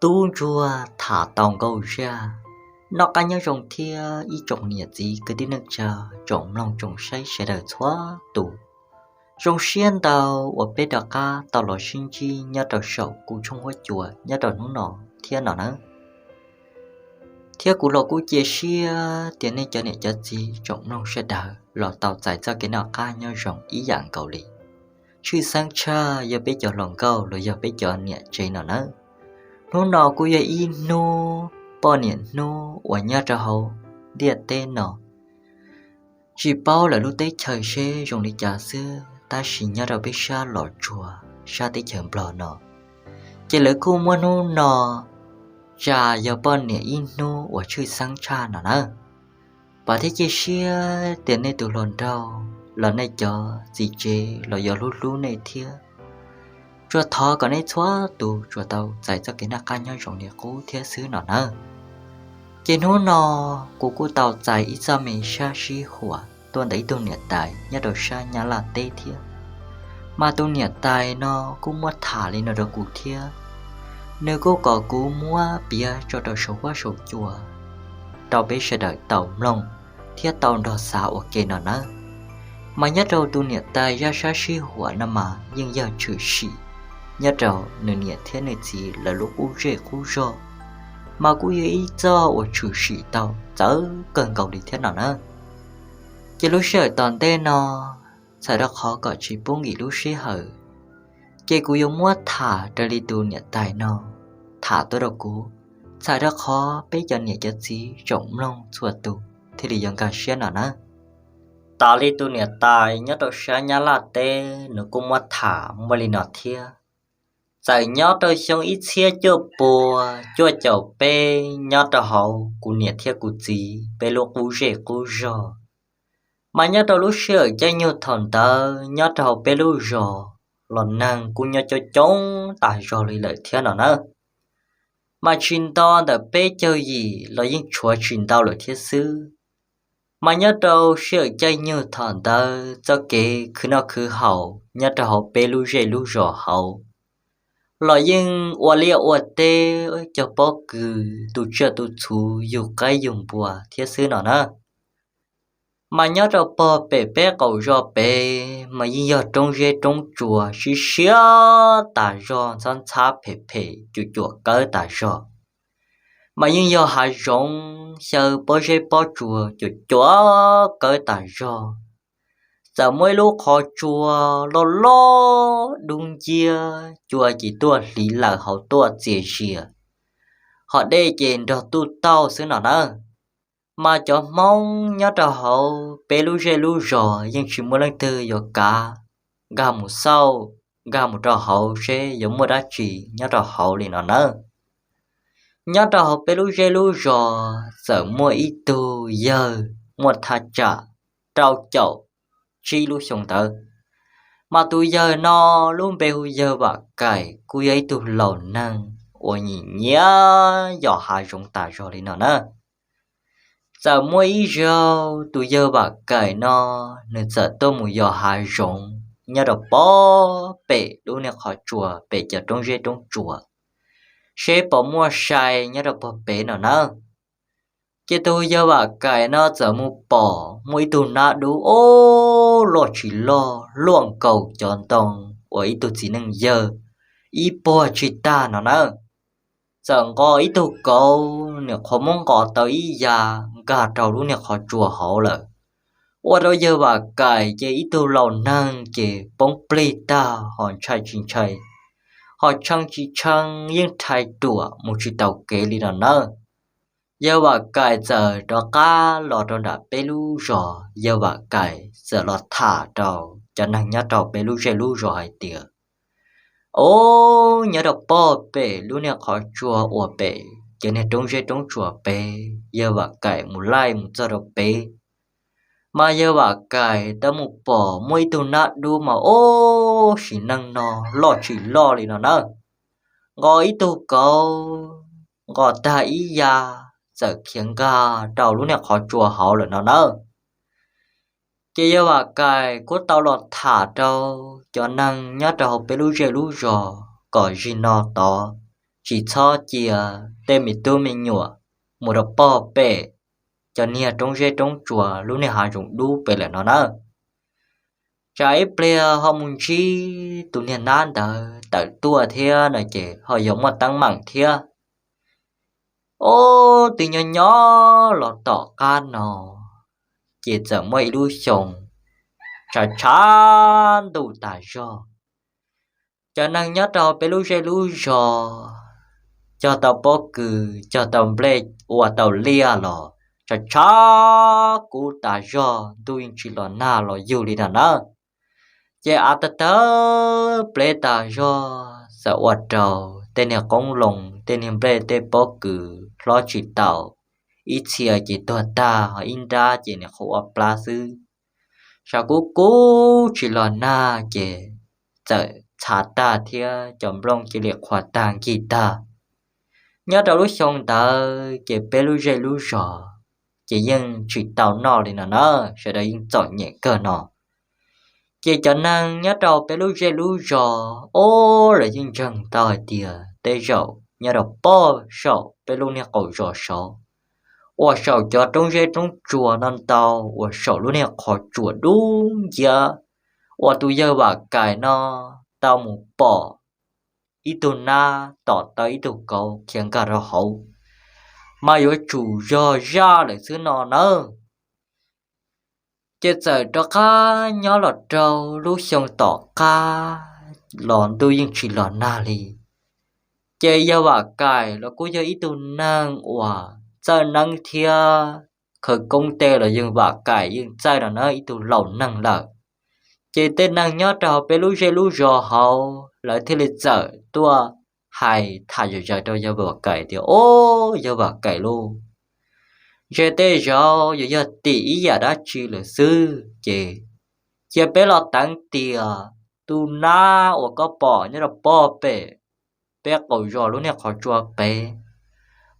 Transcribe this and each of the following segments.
Tub ntsuag tham tau nkauj zaj. Noj qab nyob zoo thiab ib tsoom niam txiv kwv tij neej tsa, tsoom mloog tsoom saib sawv daws txhua tus. Zoo siab ntau uas peb rov qab tau los sib ntsib nyob rau saum kuv tshooj huab cua nyob rau hnub no thiab no nawb. Thiab kuv los kuj cia siab tias nej cov niam cov txiv tsoom mloog sawv daws los tau txais txoj kev noj qab nyob zoo ib yam nkaus li. Tshwj xeeb tshaj yog peb cov hluas nkauj los yog peb cov niam tsev no nawb. Hnub no kuj yog ib hnub poj niam hnub uas nyob rau hauv ntiaj teb no. Tsis paub lawv lub teb chaws seb zoo li cas xwb, tab sis nyob rau peb sab Los Tsuas sab teb chaws Nplog no, ces lawv kuj muab hnub no tsa yog poj niam ib hnub uas tshwj xeeb tshaj no nawb. Vam thiab cia siab tias nej tus hluas nraug los nej cov txiv tsev los yuav hlub hlub nej thiab. Tsuas thov kom nej txhua tus tsuas tau txais txoj kev noj qab nyob zoo li qub thiab xwb no nawb. Ces hnub no kuv kuj tau txais ib txoj me sab sib huam tuaj ntawm ib tug niam tais nyob rau sab Nyab Laj teb thiab. Mas tus niam tais no kuj muab tham li no rau kuv thiab. Nws kuj kom kuv muab piav tso rau saum huab saum cua rau peb sawv daws tau mloog thiab tau nrog xav ua ke no nawb. Mas nyob rau tus niam tais zaj sab sib huam no mas yeej yog tshwm sim nyob rau nws niam thiab nws txiv lawv lub qub zej qub zog, mas kuj yog ib txoj uas tshwm sim tau txawv kawg nkaus li thiab no nawb. Ces lub sij hawm tom ntej no, txhawm rau qhov kom tsis pub nkim lub sij hawm, ces kuv yuav muab tham raws li tus niam tais no tham tuaj rau kuv, txhawm rau qhov peb cov niam cov txiv tsoom mloog txhua tus thiaj li yuav nkag siab no nawb. Tas li tus niam tais nyob rau sab Nyab Laj teb nws kuj muab tham muaj li no thiab. Txawm nyob rau xyoo ib txhiab cuaj pua cuaj caum peb nyob rau hauv kuv niam thiab kuv txiv peb lub qub zej qub zog, mas nyob rau lub sij hawm caij nyoog thaum ntawd nyob rau hauv peb lub zos los neeg kuj nyob coob coob tas zog li lawm thiab no nawb. Mas tsis nto ntawm peb caug yim los yeej tshuav tsis ntau lawm thiab xwb. Mas nyob rau sij hawm caij nyoog thaum ntawd txoj kev khwv noj khwv haus nyob rau hauv peb lub zej lub zos hauv los yeej ua liaj ua teb cog pob kws tu tsiaj tu txhu yug qaib yug npua thiab xwb no na. Mas nyob rau pog pem peb qaum zos pem mas yeej yog roob zeb roob tsuas siab siab tas zog, ntxhab ntxhab phem phem cuam cuam kawb tas zog. Mas yeej yog hav zoov xyaw pob zeb pob tsuas cuam cuam kawb tas zog. Txawm muaj ib lub qhov tsua loj loj dub nciab cua ces tuaj hliv lawm hauv tuaj txias zias, hos dej ces nrog tuj tauj xwb no na. Mas cov Hmoob nyob rau hauv peb lub zej lub zos yeej tsis muaj leej twg yuav kav nkag mus xauj, nkag mus rau hauv seb yuav muaj dab tsi nyob rau hauv li no nawb. Nyob rau hauv peb lub zej lub zos txawm muaj ib tug yawg muaj thaj tsam rau caum tsib lub xyoo ntawd. Mas tus yawg no lub npe hu yawg Vam Kaim, kuj yog ib tug laus neeg uas nyiam nyiam yos hav zoov tas zog li no na. Txawm muaj ib zaug tus yawg Vam Kaim no nws txawm tuaj mus yos hav zoov nyob rau pog pem lub niag qhov tsua pem cov roob zeb roob tsuas, seb puas muaj sai nyob rau pog pem no nawb. Ces tus yawg Vam Kaim no txawm mus pom muaj ib tug nab dub ob loj tsis loj luaj nkaus cov ntoo uas ib tug txiv neej yawg ib puag tsis tag no nawb. Txawm nqos ib tug kauv, niam qhuav muab nqos tau ib ya nkag rau lub niag qhov tsua hauv lawm. Ua rau yawg Vam Kaim ces ib tug laus neeg ces poob plig tag, ho ntshai tsis ntshai, ho tshee tsis tshee, yeej rhais ruam mus tsis taus kev li no nawb. Yawg Vam Kaim txawm rov qab los rau nram peb lub zos, yawg Vam Kaim txawm los tham rau cov neeg nyob rau peb lub zej lub zos hais tias, o, nyob rau pog pem lub niag qhov tsua uas pem cov niag roob zeb roob tsuas pem, yawg Vam Kaim mus laij mus txog rau pem, mas yawg Vam Kaim tau mus pom muaj ib tug nab dub mas ob sim neej no loj tsis loj li no nawb. Nqos ib tug kauv, nqos tag ib ya, txawm khiav nkag rau lub niag qhov tsua hauv lawm no nawb. Ces yawg Vam Kaim kuj tau los tham rau cov neeg nyob rau hauv peb lub zej lub zos kom zim no tod tsis txhob cia tej me tub me nyuam mus rau pog pem cov niag roob zeb roob tsuas lub niag hav zoov dub pem lawm no nawb. Tsam ib pliag ho mus ntsib tus niag nab ntawd tawm tuaj thiab no ces ho yuav muaj teeb meem thiab. Ob tug nyob nyob los tom qab no ces txawm muaj ib lub xyoo tshav tshav ntuj tas zog. Cov neeg nyob rau peb lub zej lub zos cog tau pob kws, cog tau nplej, ua tau liaj los tshav tshav kub tas zog, ntuj yeej tsis los nag los yug li no nawb. Ces av tawg tawg pleb tas zog txawm ua rau tej niag qoob loo, tej niag nplej tej pob kws hlob tsis tau, ib txhia ces tuag tag, ho ib nrab ces nyuam qhuav ua plab xwb. Tshav kub kub tsis los nag ces txawm txhav tag thiab cov nplooj cia li qhuav tag nkig tag. Nyob rau lub xyoo ntawd ces peb lub zej lub zos ces yeej tsis tau noj li no na, sawv daws yeej txom nyem kawg no. Ces cov neeg nyob rau peb lub zej lub zos, ob, lawv yeej ntseeg tau hais tias tej zaum nyob rau pog saum peb lub niag qaum zos saud, uas saum cov roob zeb roob tsuas no ntau, uas saum lub niag qhov tsua dub nciab, uas tus yawg Vam Kais no tau mus pom ib tug nab tom tau ib tug kauv khiav nkag rau hauv, mas yuav tsum yog zaj lawm xwb no nawb. Ces txawm rov qab nyob los rau lub xyoo tom qab los ntuj yeej tsis los nag li. Ces yawg Vam Kais los kuj yog ib tug neeg uas txawj neeb thiab khawv koob tej los yawg Vam Kais yeej txawj no na, ib tug laus neeg lawm. Ces tej neeg nyob rau hauv peb lub zej lub zos hauv lawv thiaj li txawm tuaj hais tham zom zaws rau yawg Vam Kais tias, Ob, yawg Vam Kais lauj, ntshe tej zaum yuav yog tim ib yam dab tsi lawm xwb, ces cia peb los teev tiam tus nab uas koj pom nyob rau pog pem peb qaum zos lub niag qhov tsua pem,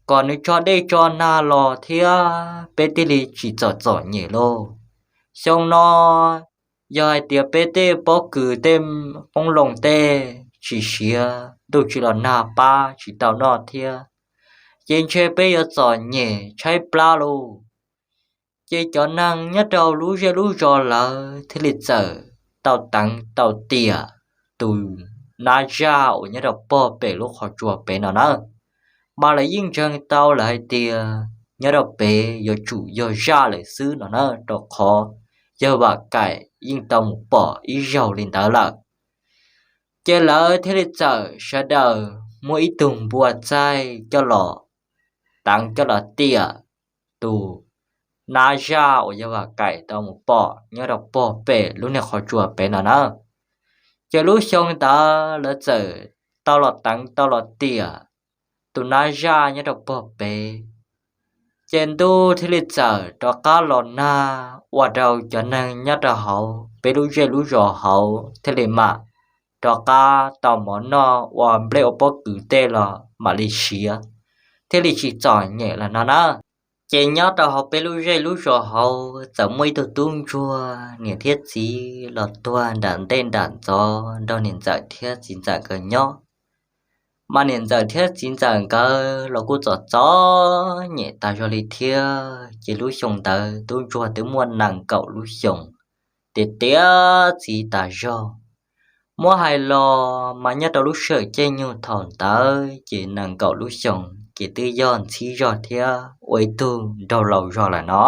kom nws tso dej tso nag los thiab peb thiaj li tsis txom txom nyem lauj. Xyoo no yog hais tias peb tej pob kws tej qoob loo tej tsis siav, ntuj tsis los nag pab tsis tau noj thiab, ces ntshe peb yuav txom nyem tshaib plab lauj. Ces cov neeg nyob rau lub zej lub zos lawv thiaj li txawm tau teev tau tiam tus nab zaj uas nyob rau pog pem lub qhov tsua pem no na. Mas lawv yeej ntseeg tau lawm hais tias nyob rau pem yuav tsum yog zaj lawm xwb no na, rau qhov yawg Vam Kais yeej tau mus pom ib zaug li ntawd lawm. Ces lawv thiaj li txawm sawv daws muab ib tug npua txaij coj los teev coj los tiam tus nab zaj uas yawg Vam Kais tau mus pom nyob rau pog pem lub niag qhov tsua pem no na. Ces lub xyoo ntawd lawv txawm tau los teev tau los tiam tus nab zaj nyob rau pog pem. Ces ntuj thiaj li txawm rov qab los nag ua rau cov neeg nyob rau hauv peb lub zej lub zos hauv thiaj li mam rov qab tau mov noj, ua nplej ua pob kws tej los mam li siav, thiaj li tsis txom nyem lawm no na. Ces nyob rau hauv peb lub zej lub zos hauv txawm muaj ib tug tub ntsuag niam thiab txiv los tuag nram ntej nram ntxov nrog niam ntxawm thiab txiv ntxawm nkawd nyob. Mas niam ntxawm thiab txiv ntxawm nkawd los kuj txom txom nyem tas zog li thiab. Ces lub xyoo ntawd tub ntsuag twb muaj nees nkaum lub xyoo, tiav tiav txiv tas zog. Muab hais los mas nyob rau lub sij hawm caij nyoog thaum ntawd ces nees nkaum lub xyoo ces twb yog ntxhib zog thiab ua ib tug nraug laus zog lawm no.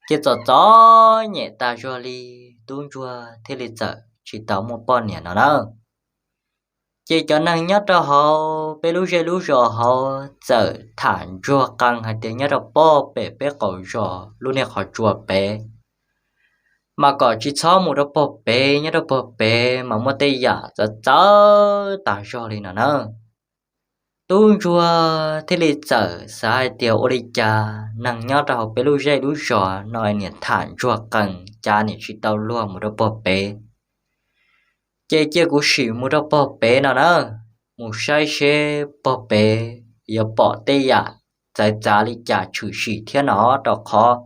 Ces txom txom nyem tas zog li, tub ntsuag thiaj li txawm tsis tau muaj poj niam no na. Ces cov neeg nyob rau hauv peb lub zej lub zos hauv txawm tham ntsuag qees hais tias nyob rau pog pem peb qaum zos lub niag qhov tsua pem, mas kom tsis txhob mus rau pog pem, nyob rau pog pem mas muaj tej yam txawv txawv tas zog li no na. Tub ntsuag thiaj li txawm xav hais tias ua li cas neeg nyob rau hauv peb lub zej lub zos no niam tham ntsuag qees cas niam tsis tau luag mus rau pog pem. Ces cia kuv sim mus rau pog pem no na, mus saib seb pog pem yuav pom tej yam txawv txav li cas tshwm sim thiab no, rau qhov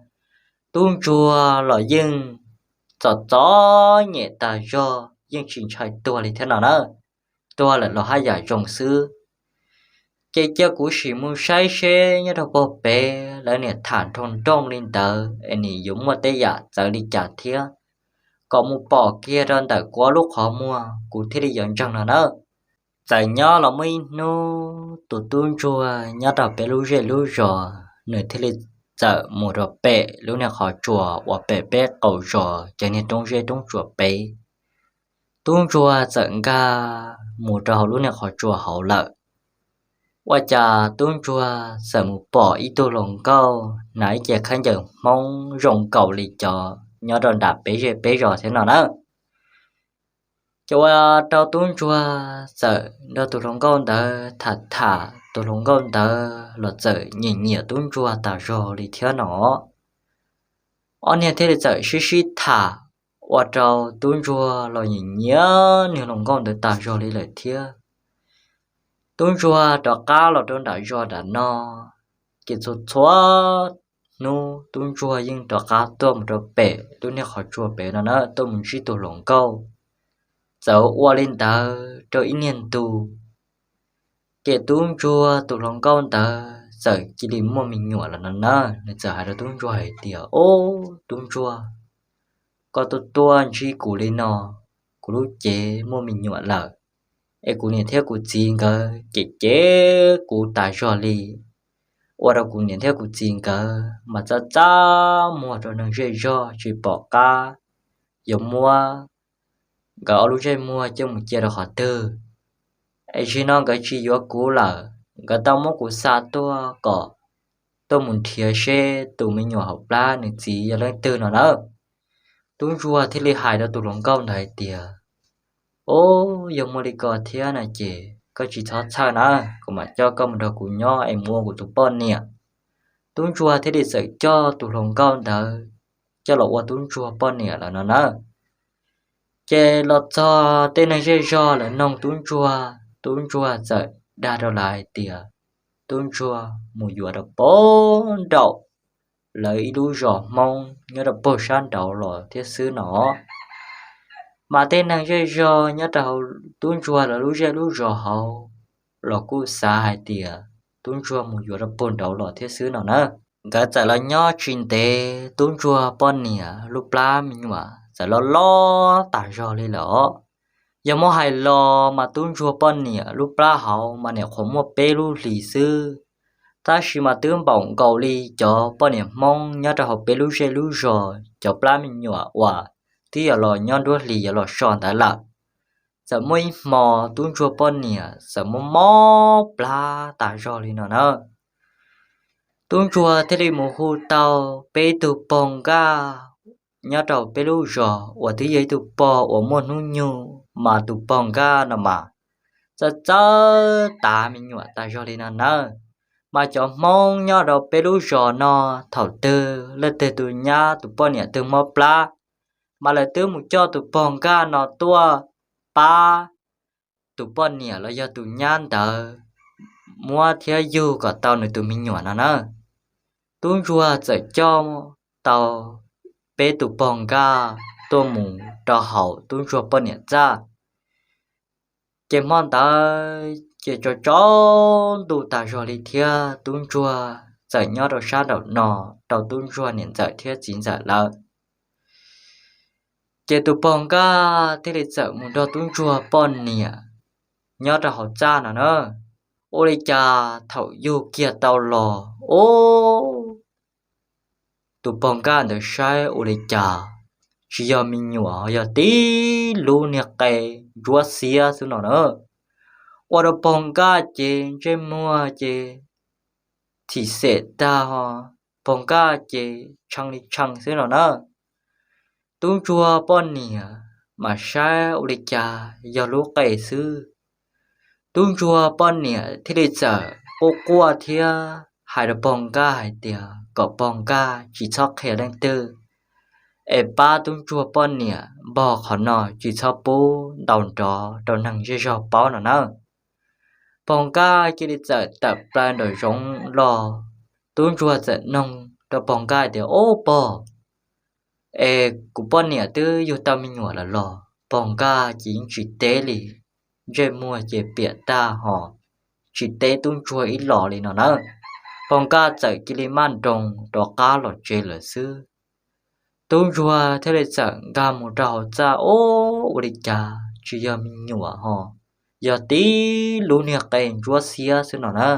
tub ntsuag los yeej txom txom nyem tas zog, yeej tsis ntshai tuag li thiab no na. Tuag lawm los haj yam zoo xwb, Ces cia kuv sim mus saib seb nyob rau pog pem lawv niam tham nroo nrooj li ntawd es nim yuav muaj tej yam txawv li cas thiab, kom mus pom kiag rau ntawm kuv ob lub qhov muag kuv thiaj li yuav ntseeg no nawb. Txawm nyob los muaj ib hnub tus tub ntsuag nyob rau peb lub zej lub zos, nws thiaj li txawm mus rau pem lub niag qhov tsua uas pem peb qaum zos cov niag roob zeb roob tsuas pem. Tub ntsuag txawm nkag mus rau hauv lub niag qhov tsua hauv lawm. Ua cas tub ntsuag txawm mus pom ib tug hluas nkauj hnav ib ce khaub ncaws Hmoob zoo nkaus li cov nyob rau nram peb zej peb zos thiab no nawb. Ces ua rau tub ntsuag txawm nrog tus hluas nkauj ntawd tham tham, tus hluas nkauj ntawd los txawm nyiam nyiam tub ntsuag tas zog li thiab no. Ob niag thiaj li txawm sib sib tham, ua rau tub ntsuag los nyiam nyiam niag hluas nkauj ntawd tas zog li lawm thiab. Tub ntsuag rov qab los rau nram zos nram no, ces txhua txhua hnub tub ntsuag yeej rov qab tuaj mus rau pem lub niag qhov tsua pem no na, tuaj mus ntsib tus hluas nkauj. Txawm ua li ntawd rau ib niag ntu, ces tub ntsuag tus hluas nkauj ntawd txawm cia li muaj me nyuam lawm no na. Nws txawm hais rau tub ntsuag hais tias, Ob, tub ntsuag, koj tuaj tuaj ntsib kuv li no, kuv lub cev muaj me nyuam lawm, es kuv niam thiab kuv txiv nkawd cem cem kuv tas zog li. Ua rau kuv niam thiab kuv txiv nkawd mas txaj txaj muag rau neeg zej zog tsis pom qab yuav muab nkawd ob lub ntsej muag coj mus cia rau qhov twg. Es zaum no nkawd tsis yuav kuv lawm, nkawd tau muab kuv xa tuaj kom tuaj mus nrhiav seb tus me nyuam hauv plab nws txiv yog leej twg no nawb. Tub ntsuag thiaj li hais rau tus hluas nkauj ntawd hais tias, Ob, yog muaj li ko thiab na ces koj tsis txhob txhawj na, kuv mam coj koj mus nrog kuv nyob es mus ua kuv tus poj niam. Tub ntsuag thiaj li txawm coj tus hluas nkauj ntawd coj los ua tub ntsuag poj niam lawm no na. Ces los txog tej neeg zej zog lawv noog tub ntsuag, tub ntsuag txawm dag rau lawv hais tias tub ntsuag mus yuav rau pem nraum lawv ib lub zos Hmoob nyob rau pem sab nraud los thiab xwb no. Mas tej neeg zej zog nyob rau tub ntsuag lawv lub zej lub zos hauv los kuj xav hais tias tub ntsuag mus yuav rau pem nraud los thiab xwb no na. Nkawd txawm los nyob tsis ntev tub ntsuag poj niam lub plab me nyuam txawm loj loj tas zog li lawm os. Yog muab hais los mas tub ntsuag poj niam lub plab hauv mas nyuam qhuav muaj peb lub hlis xwb, tab sis mas twb npaum nkaus li cov poj niam Hmoob nyob rau hauv peb lub zej lub zos cov plab me nyuam uas twb yog los nyob nruab hlis yuav los so ntawd lawm. Txawm muaj ib hmo tub ntsuag poj niam txawm muaj mob plab tas zog li no na. Tub ntsuag thiaj li mus hu tau peb tug pog nkaj nyob rau peb lub zos uas twb yog ib tug pog uas muaj hnub nyoog, mas tus pog nkaj no mas txawj txawj tav me nyuam tas zog li no nawb. Mas cov Hmoob nyob rau peb lub zos no thaum twg leej twg tus nyab tus poj niam twg mob plab, mas lawv twb mus coj tus pog nkaj no tuaj pab tus poj niam los yog tus nyab ntawd muab thiab yug kom tau nws tus me nyuam no na. Tub ntsuag txawm coj tau peb tus pog nkaj tuaj mus rau hauv tub ntsuag poj niam txaj. Ces hmo ntawd ces tsaus ntuj tas zog li thiab tub ntsuag txawm nyob rau sab nraum no rau tub ntsuag niam ntxawm thiab txiv ntxawm lawm. Ces tus pog nkaj thiaj li txawm mus nrog tub ntsuag poj niam nyob rau hauv txaj no na. Ua li cas thaum yug kiag tau los, ub, tus pog nkaj ntawd saib ua li cas tsis yog me nyuam, yog tib lub niag qe ntsuab xiab xwb no na. Ua rau pog nkaj ces ntsej muag ces thim xem tag ho, pog nkaj ces tshee li tshee xwb no na. Tub ntsuag poj niam mas saib ua li cas yog lub qe xwb. Tub ntsuag poj niam thiaj li txawm quaj quaj thiab hais rau pog nkaj hais tias kom pog nkaj tsis txhob qhia leej twg, es pab tub ntsuag poj niam npog qhov no tsis txhob pub ntaus nrov rau neeg zej zog paub no na. Pog nkaj cia li txawm tawm plaws nraum zoov los, tub ntsuag txawm noog rau pog nkaj tias, Ub pog, es kuv poj niam twb yug tau me nyuam lawm los? Pog nkaj ces yeej tsis teb li, ntsej muag ces piam tag ho, tsis teb tub ntsuag ib los li no na. Pog Nkaj txawm cia li maj nroos rov qab los tsev lawm xwb. Tub ntsuag thiaj li txawm nkag mus rau hauv txaj ub, ua li cas tsis yog me nyuam ho yog tib lub niag qe ntsuab xiab xwb no na.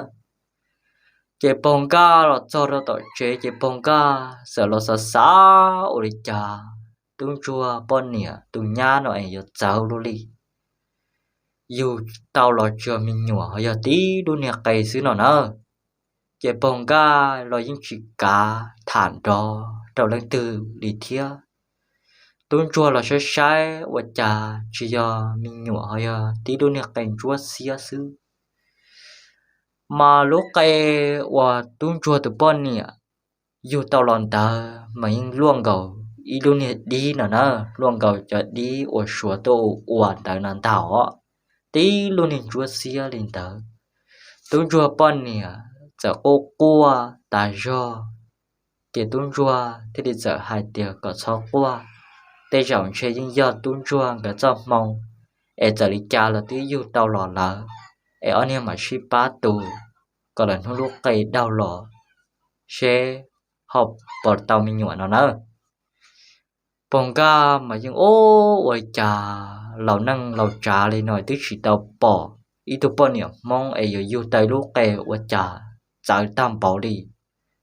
Ces pog Nkaj los txog rau tom tsev ces pog Nkaj txawm los xav xav ua li cas tub ntsuag poj niam tus nyab no es yuav txawv luaj li. Yug tau los tsis yog me nyuam ho yog tib lub niag qe xwb no na. Ces pog Nkaj los yeej tsis kav tham nrov rau leej twg li thiab. Tub ntsuag los saib saib ua cas tsis yog me nyuam ho yog tib lub niag qe ntsuab xiab xwb. Mas lub qe uas tub ntsuag tus poj niam yug tau los ntawd mas yeej luaj nkaus ib lub niag dib no na, luaj nkaus cov dib uas Suav tuaj ua ntawd no ntag os, tib lub niag ntsuab xiab li ntawd. Tub ntsuag poj niam txawm quaj quaj tas zog, ces tub ntsuag thiaj li txawm hais tias kom txhob quaj, tej zaum ntshe yeej yog tub ntsuag nkawd txoj hmoo, es txawm li cas los twb yug tau los lawm, es ob niag mam sib pab tu kom lawv hnub lub qe daug los seb ho puas tau me nyuam no na. Pog Nkaj mas yeej ua cas laus neej laus tsav li no twb tsis tau pom ib tug poj niam Hmoob es yuav yug tau lub qe ua cas txawv tag npaum li,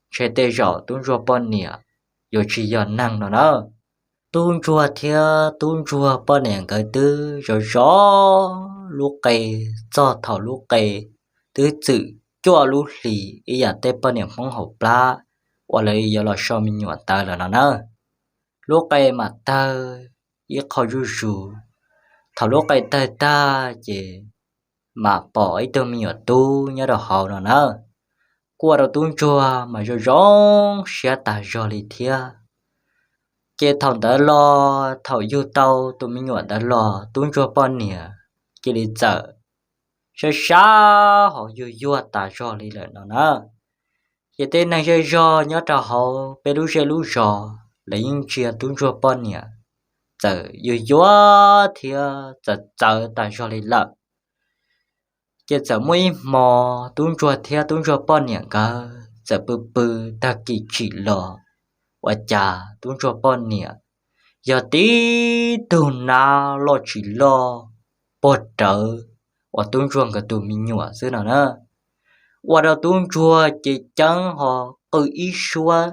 ntshe tej zaum tub ntsuag poj niam yuav tsis yog neeg no na. Tub ntsuag thiab tub ntsuag poj niam nkawd twb zov zov lub qe txog thaum lub qe twb txwm cuaj lub hlis ib yam tej poj niam Hmoob hauv plab uas lawv yuav los so me nyuam ntawd lawm no na. Lub qe mam tawg ib qho zuj zus, thaum lub qe tawg tag ces mam pom ib tug me nyuam tub nyob rau hauv no na. Kuj ua rau tub ntsuag mas zoo zoo siab tas zog li thiab. Ces thaum ntawd los thaum yug tau tus me nyuam ntawd los tub ntsuag poj niam cia li txawm sab sab hauv yuag yuag tas zog li lawm no na. Ces tej neeg zej zog nyob rau hauv peb lub zej lub zos lawv yeej ntsia tub ntsuag poj niam txawm yuag yuag thiab txawm txawv tas zog li lawm. Ces txawm muaj ib hmo tub ntsuag thiab tub ntsuag poj niam nkawd txawm pw pw tag kis tsim los, ua cas tub ntsuag poj niam yog tib tug nab loj tsis loj puag rawv uas tub ntsuag nkawd tus me nyuam xwb no na. Ua rau tub ntsuag ces ceeb ho qw ib suab,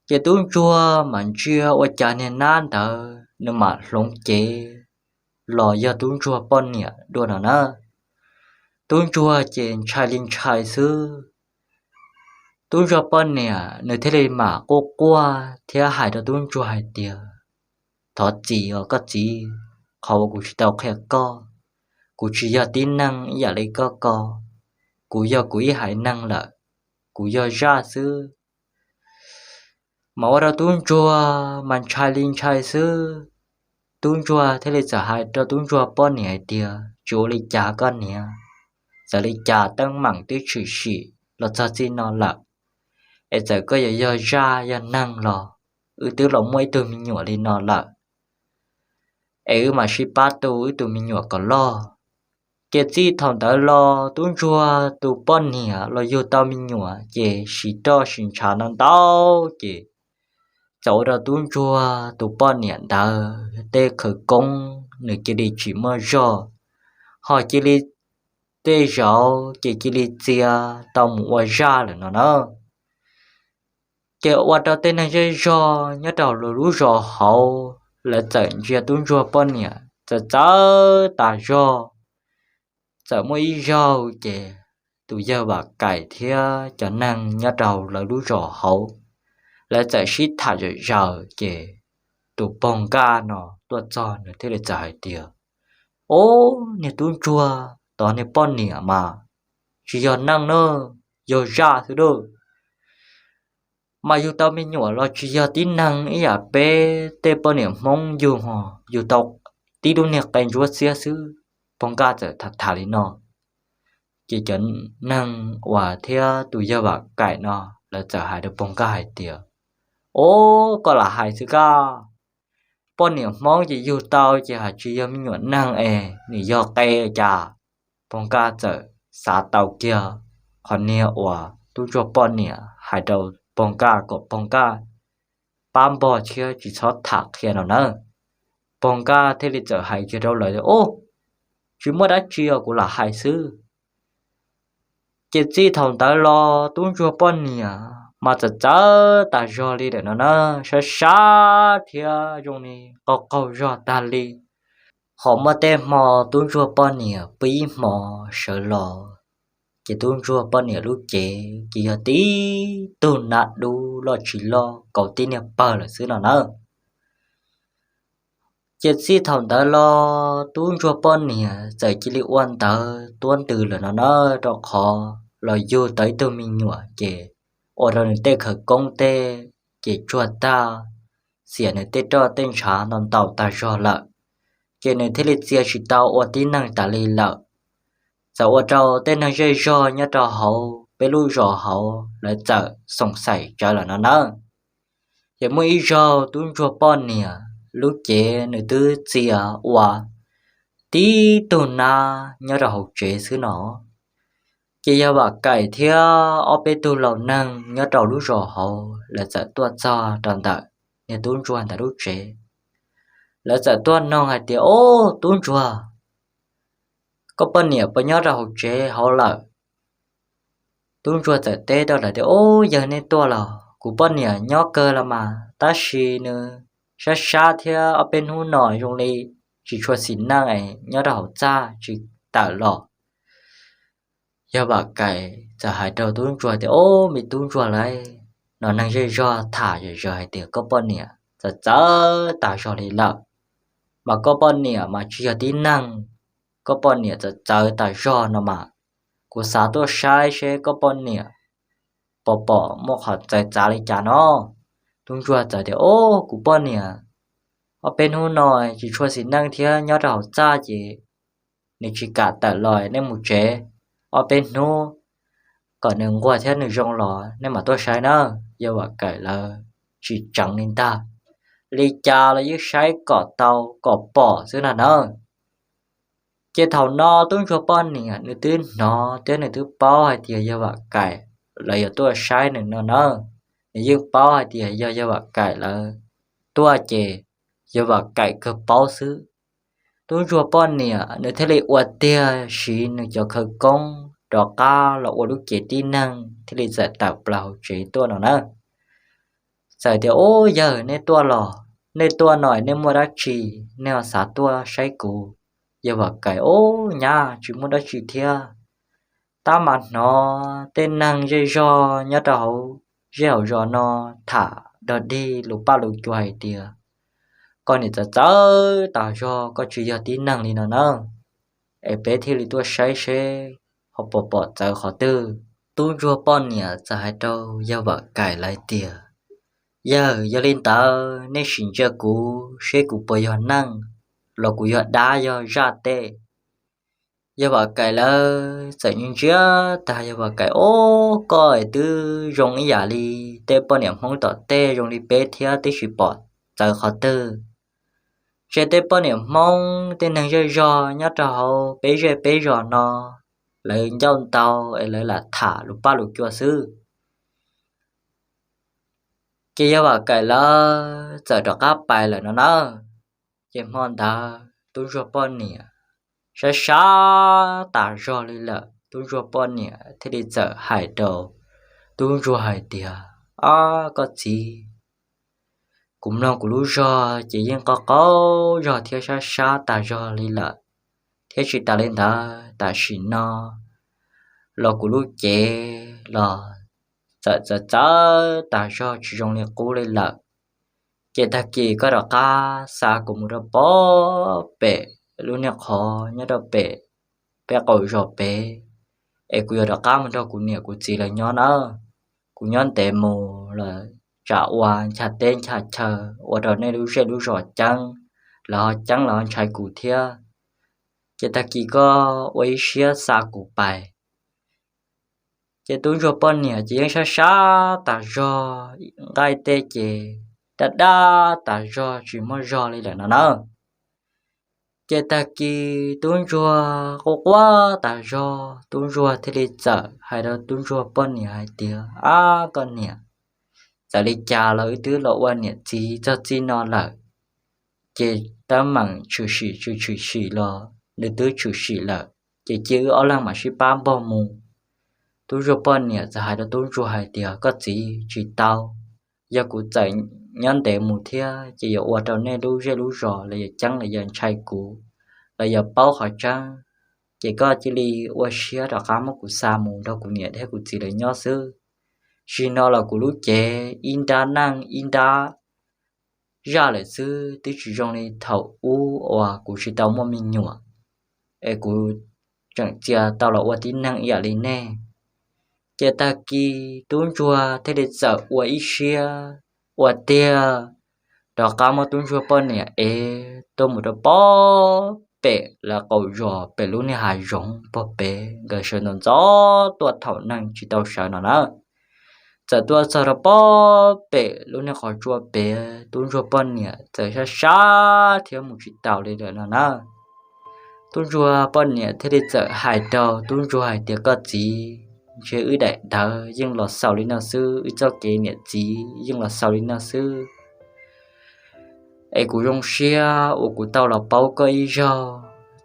ces tub ntsuag mam ntsia ua cas niag nab ntawd nws mam hloov cev los yog tub ntsuag poj niam dua no na. Tub ntsuag ces ntshai li ntshai xwb. Tub ntsuag poj niam nws thiaj li mam quaj quaj thiab hais rau tub ntsuag hais tias, thov txim os koj txiv, qhov uas kuv tsis tau qhia koj, kuv tsis yog tib neeg ib yam li koj ko, kuv yog kuv ib haiv neeg lawm, kuv yog zaj xwb. Mas ua rau tub ntsuag mas ntshai li ntshai xwb. Tub ntsuag thiaj li txawm hais rau tub ntsuag poj niam hais tias, tsis ua li cas koj niam, txawm li cas teeb meem twb tshwm sim los txog txij no lawm, es txawm koj yuav yog zaj yog neeg los wb twb los muaj ib tug me nyuam li no lawm, es wb mam sib pab tu wb tus me nyuam kom loj. Ces txij thaum ntawd los tub ntsuag tus poj niam los yug tau me nyuam ces siv roj siv ntshav no ntau, ces txawm ua rau tub ntsuag tus poj niam ntawd tej khawv koob nws cia li tsis muaj zog, ho cia li tej zaum ces cia li txia tau mus ua zaj lawm no na. Ces ua rau tej neeg zej zog nyob rau lawv lub zos hauv lawv txawm ntsia tub ntsuag poj niam txawv txawv tas zog. Txawm muaj ib zaug ces tus yawg Vam Kaim thiab cov neeg nyob rau lawv lub zos hauv, lawv txawm sib tham zom zaws ces tus pog Nkaj no tuaj txog nws thiaj li txawm hais tias, ob, niag tub ntsuag tod niag poj niam mas tsis yog neeg na, yog zaj xwb lauj. Mas yug tau me nyuam los tsis yog tib neeg ib yam peb tej poj niam Hmoob yug ho yug tau tib lub niag qe ntsuab xiab xwb. Pog Nkaj txawm tham tham li no, ces cov neeg uas thiab tus yawg Vam Kaim no lawv txawm hais rau pog Nkaj hais tias, ob, koj lam hais xwb koj, poj niam Hmoob ces yug tau ces hais tsis yog me nyuam neeg es nws yog qe cas. Pog Nkaj txawm xav tau kiag qhov niag uas tub ntsuag poj niam hais rau Pog Nkaj kom Pog Nkaj pab npog thiab tsis txhob tham qhia no nawb. Pog Nkaj thiaj li txawm hais kiag rau lawv, Ub, tsis muaj dab tsi os, kuv lam hais xwb. Ces txij thaum ntawd los tub ntsuag poj niam mas txawm txawv tas zog li lawm no na, sab sab thiab zoo li qaug qaug zog tag li. Ho muaj tej hmo tub ntsuag poj niam pw ib hmo sawv los, ces tub ntsuag poj niam lub cev ces yog tib tug nab dub loj tsis loj kauv tib niag pawg lawm xwb no nawb. Ces txij thaum ntawd los tub ntsuag poj niam txawm cia li ua ntawv tuab ntws lawm no na, rau qhov los yug tau ib tug me nyuam ces ua rau nws tej khawv koob tej ces tsuag tag, xiam nws tej roj tej ntshav ntau ntau tag zog lawm, ces nws thiaj li txia tsis tau ua tib neeg tas li lawm. Txawm ua rau tej neeg zej zog nyob rau hauv peb lub zos hauv lawv txawm xoom xaim tsawv lawm no nawb. Ces muaj ib zaug tub ntsuag poj niam lub cev nws twb txia ua tib tug nab nyob rau hauv tsev xwb no. Ces yawg Vam Kaim thiab ob peb tug laus neeg nyob rau lub zos hauv lawv txawm tuaj txog rau ntawm niag tub ntsuag ntawd lub tsev. Lawv txawm tuaj noog hais tias, Ob, tub ntsuag, koj poj niam puas nyob rau hauv tsev hauv lawm? Tub ntsuag txawm teb rau lawv tias, Ub, yawg, nej tuaj los kuv poj niam nyob kawg los mas, tab sis nws sab sab thiab ob peb hnub no zoo li tsis tshua xis neej es nyob rau hauv txaj tsis tawm los. Yawg Vam Kaim txawm hais rau tub ntsuag tias, Ob, me tub ntsuag lauj, no neeg zej zog tham zom zaws hais tias koj poj niam txawv txawv tas zog li lawm, mas koj poj niam mas tsis yog tib neeg, koj poj niam txawv txawv tas zog no mas, kuv xav tuaj saib seb koj poj niam puas pom muaj qhov txawv txav li cas no. Tub ntsuag txawm tias, Ob, kuv poj niam ob peb hnub no tsis tshua xis neej thiab nyob rau hauv txaj ces nws tsis kam tawm los, nej mus tsev ob peb hnub kom nws nquag thiab nws zoo los nej mam tuaj saib nawb. Yawg Vam Kaim lawv tsis tseev li ntag, li cas los yeej saib kom tau kom pom xwb na nawb. Ces thaum no tub ntsuag poj niam nws twb hnov thiab nws twb paub hais tias yawg Vam Kaim lawv yuav tuaj saib nws no nawb. Nws yeej paub hais tias yog yawg Vam Kaim lawv tuaj ces yawg Vam Kaim kawg paub xwb. Tub ntsuag poj niam nws thiaj li ua tiag siv nws cov khawv koob rov qab los ua lub cev tib neeg thiaj li txawm tawm plaws hauv tsev tuaj no nawb. Txawm tias, Ub, yawg, nej tuaj los, nej tuaj no nej muaj dab tsi, nej ho xav tuaj saib kuv? Yawg Vam Kaim, Ub, nyab, tsis muaj dab tsi thiab. Tab mas hnov tej neeg zej zog nyob rau hauv zej hauv zos no tham dog dig lus paj lus cua hais tias koj niam txawv txawv tas zog, koj tsis yog tib neeg li no nawb, es peb thiaj li tuaj saib seb ho puas pom txawv qhov twg. Tub ntsuag poj niam txawm hais rau yawg Vam Kaim lawv tias, Yawg, yog li ntawd nej sim ntsia kuv seb kuv puas yog neeg los kuv yog dab yog zaj teb. Yawg Vam Kaim lawv txawm ntsia tag, yawg Vam Kaim, Ub, koj es twb zoo ib yam li tej poj niam Hmoob tom tej zoo li peb thiab, twb tsis pom txawv qhov twg. Ntshe tej poj niam Hmoob tej neeg zej zog nyob rau hauv peb zej peb zos no lawv ncauj ntau es lawv lam tham lus paj lus cua xwb. Ces yawg Vam Kaim lawv txawm rov qab pais lawm no nawb. Ces hmo ntawd tub ntsuag poj niam sab sab tas zog li lawm, tub ntsuag poj niam thiaj li txawm hais rau tub ntsuag hais tias, Ob, koj txiv, kuv mloog kuv lub zog ces yeej qaug qaug zog thiab sab sab tas zog li lawm, thiab tsis tas li ntawd tam sim no los kuv lub cev los txawm txawv txawv tas zog tsis zoo li qub li lawm. Ces tag kis koj rov qab xa kuv mus rau pem lub niag qhov nyob rau pem peb qaum zos pem, es kuv yuav rov qab mus nrog kuv niam kuv txiv lawv nyob nawb. Kuv nyob ntev mus lawm tsam ua ncha teb ncha chaw ua rau nej lub zej lub zos ceeb, lawv ho ceeb lawv ho ntshai kuv thiab. Ces tag kis koj ua ib siab xa kuv pais. Ces tub ntsuag poj niam ces yeej sab sab tas zog, nqaij tej ces daj daj tas zog tsis muaj zog li lawm no nawb. Ces tag kis tub ntsuag quaj quaj tas zog, tub ntsuag thiaj li txawm hais rau tub ntsuag poj niam hais tias, Ab koj niam, txawm li cas los wb twb los ua niam txiv txog txij no lawm, ces teeb meem tshwm sim tshwm tshwm sim los nws twb tshwm sim lawm, ces cia wb ob leeg mam sib pab npog mus. Tub ntsuag poj niam txawm hais rau tub ntsuag hais tias, Koj txiv, tsis tau. Yog kuv txawm nyob ntev mus thiab ces yuav ua rau nej lub zej lub zos los yog ceeb los yog ntshai kuv, los yog paub qhov tseeb, ces koj cia li ua siab rov qab muab kuv xa mus nrog kuv niam thiab kuv txiv lawv nyob xwb. Zaum no los kuv lub cev ib nrab neej ib nrab zaj lawm xwb, twb tsis zoo li thaum ub uas kuv tsis tau muaj me nyuam, es kuv tseem txia tau los ua tib neeg ib yam li nej. Ces tag kis tub ntsuag thiaj li txawm ua ib siab ua tiag rov qab muab tub ntsuag poj niam ev tuaj mus rau pob pem lawv qaum zos pem lub niag hav zoov pog pem nkawd sawv ntxov ntxov tuaj thaum neeg tsis tau sawv no na. Txawm tuaj txog rau pob pem lub niag qhov tsua pem, tub ntsuag poj niam txawm sab sab thiab mus tsis taus li lawm no na. Tub ntsuag poj niam thiaj li txawm hais rau tub ntsuag hais tias, Koj txiv, ntshe wb daim ntawv yeej los xaus li no xwb, wb txoj kev niam txiv yeej los xaus li no xwb. Es kuv zoo siab uas kuv tau los paub koj ib zaug,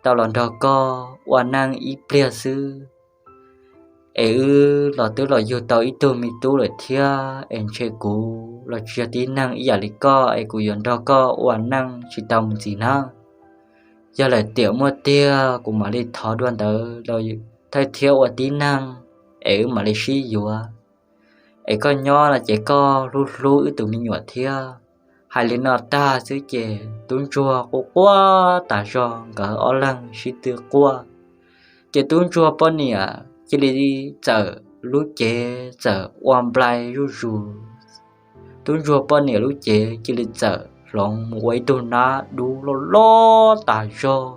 tau los nrog koj ua neej ib pliag xwb, es wb los twb los yug tau ib tug me tub lawm thiab, es ntshe kuv los tsis yog tib neeg ib yam li koj, es kuv yuav nrog koj ua neej tsis tau mus ntxiv na. Yog lawm tiam muaj tiag kuv mam li thov dua ntawd los thawj thiab ua tib neeg, es wb mam li sib yuav. Es koj nyob no ces koj hlub hlub wb tus me nyuam thiab. Hais li no tag xwb ces tub ntsuag quaj quaj tas zog, nkawd ob leeg sib tw quaj. Ces tub ntsuag poj niam cia li txawm lub cev txawm ua nplai zuj zus. Tub ntsuag poj niam lub cev cia li txawm hloov mus ua ib tug nab dub loj loj tas zog,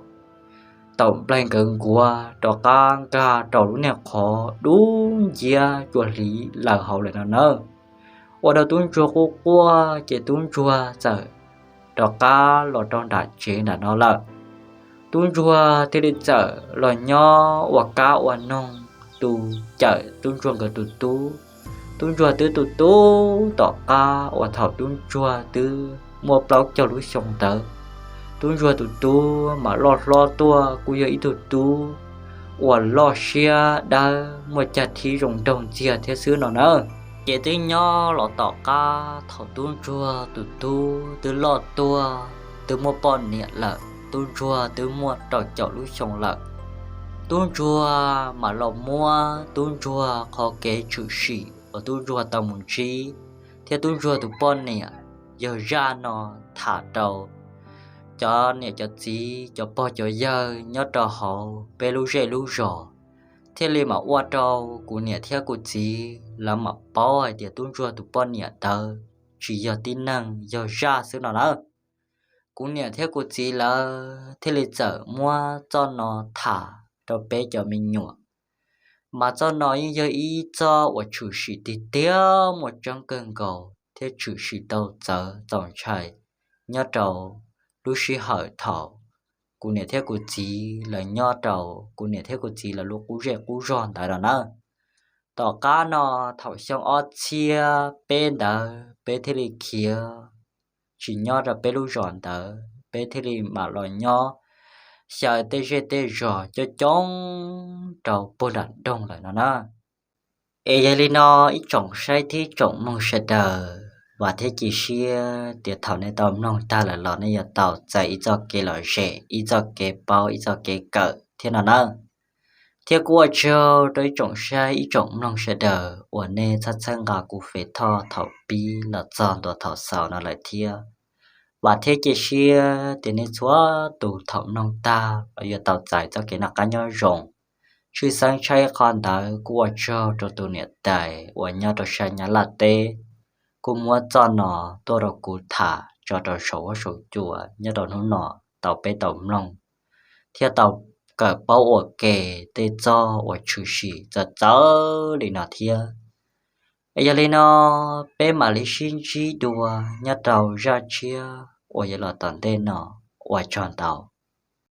taum nplaig nkawd nkuav rov qab nkag rau lub niag qhov dub nciab cua hliv lawm hauv lawm no nawb. Ua rau tub ntsuag quaj quaj ces tub ntsuag txawm rov qab los rau nram tsev nram no lawm. Tub ntsuag thiaj li txawm los nyob ua kab ua noog tu cawm tub ntsuag nkawd tus tub. Tub ntsuag twb tu tub tom qab uas thaum tub ntsuag twb muaj plaub caug lub xyoo ntawd. Tub ntsuag tus tub mas loj hlob tuaj kuj yog ib tug tub uas loj siab dawb muaj cag thib zoo nraug ntxiag thiab xwb no na. Ces twb nyob los tom qab thaum tub ntsuag tus tub twb loj tuaj twb muaj poj niam lawm, tub ntsuag twb muaj rau caum lub xyoo lawm. Tub ntsuag mam los muab tub ntsuag qhov kev tshwm sim uas tub ntsuag tau mus ntsib thiab tub ntsuag tus poj niam yog zaj no tham rau cov niam cov txiv cov pog cov yawg nyob rau hauv peb lub zej lub zos, thiaj li mam ua rau kuv niam thiab kuv txiv lawv mam paub hais tias tub ntsuag tus poj niam ntawd tsis yog tib neeg, yog zaj xwb no nawb. Kuv niam thiab kuv txiv lawv thiaj li txawm muab txoj no tham rau peb cov me nyuam. Mas txoj no yeej yog ib txoj uas tshwm sim tiag tiag muaj tseeb kawg nkaus thiab tshwm sim tau txawv txaus ntshai nyob rau lub sij hawm thaum kuv niam thiab kuv txiv lawv nyob rau kuv niam thiab kuv txiv lawv lub qub zej qub zog ntawd no nawb. Tom qab no thaum xyoo ob txhiab peb ntawd peb thiaj li khiav tsis nyob rau peb lub zos ntawd, peb thiaj li mam los nyob xyaw tej zej tej zos coob coob rau puag nram nroog lawm no na. Es yog li no ib tsoom saib thiab ib tsoom mloog sawv daws, vam thiab cia siab tias thaum nej tau mloog tag lawm los nej yuav tau txais ib txoj kev lom zem, ib txoj kev paub, ib txoj kev kawm thiab no nawb. Thiab kuv ua tsaug rau ib tsoom saib ib tsoom mloog sawv daws uas nej txhawb txhawb nqa kuv Fem Thoj thaum pib los txog ntua thaum xaus no lawm thiab. Vam thiab cia siab tias nej txhua tus thaum mloog tag los yuav tau txais txoj kev noj qab nyob zoo. Tshwj xeeb tshaj ib qho ntawd kuv ua tsaug rau tus niam tais uas nyob rau sab Nyab Laj teb, kuj muab txoj no tuaj rau kuv tham tso rau saum huab saum cua nyob rau hnub no tau peb tau mloog thiab tau kawm paub ua ke tej txoj uas tshwm sim txawv txawv li no thiab. Es yog li no peb mam li sib ntsib dua nyob rau zaj tshiab uas yuav los tom ntej no. Ua tsaug ntau.